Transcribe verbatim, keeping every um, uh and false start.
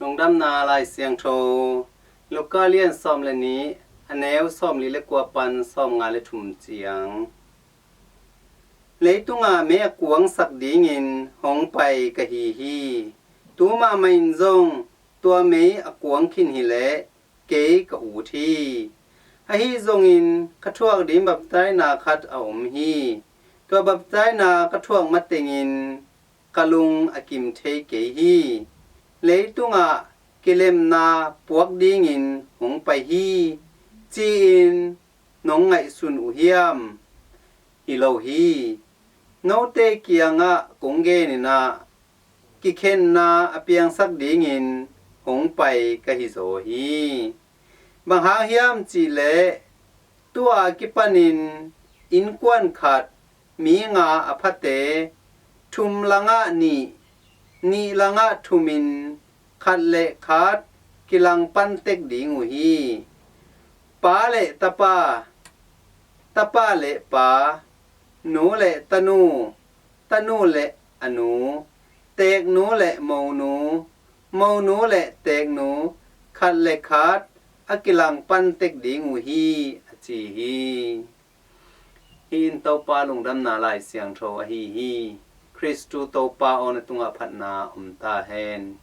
Lungdamna Lai Siangtho, Luka lian sawm le nih, a neu sawmli le kua pan sawmnga le thum ciang. Leitungah mei a kuangsak dingin hong pai ka hi hi. Tu mahmah in zong tua mei a kuang khin hileh kei ka ut hi. Ahi zongin ka thuak ding baptaina khat a om hi. Tua baptaina ka thuak matengin ka lung a kim thei kei hi. Leitungah kilemna puak dingin hong pai hi, ci-in nong ngaihsun uh hiam? Hi lo hi. Note kiangah kong genin ah, kikhenna a piangsak dingin hong pai ka hi zaw hi. Bang hang hiam cihleh, tu-a kipanin innkuan khat, mi nga a phate, thum langah nih, nih langah thumin khat le khat kilangpan tek ding uh hi. Pa le tapa, tapa le pa, nu le tanu, tanu le a nu, teeknu le monu, monu le teeknu, khat le khat a kilangpan tek ding uh hi, a ci hi. Hih in Topa Lungdamna Lai Siangtho ahi hi. Khristu Topa aw, na tungah phatna om ta hen.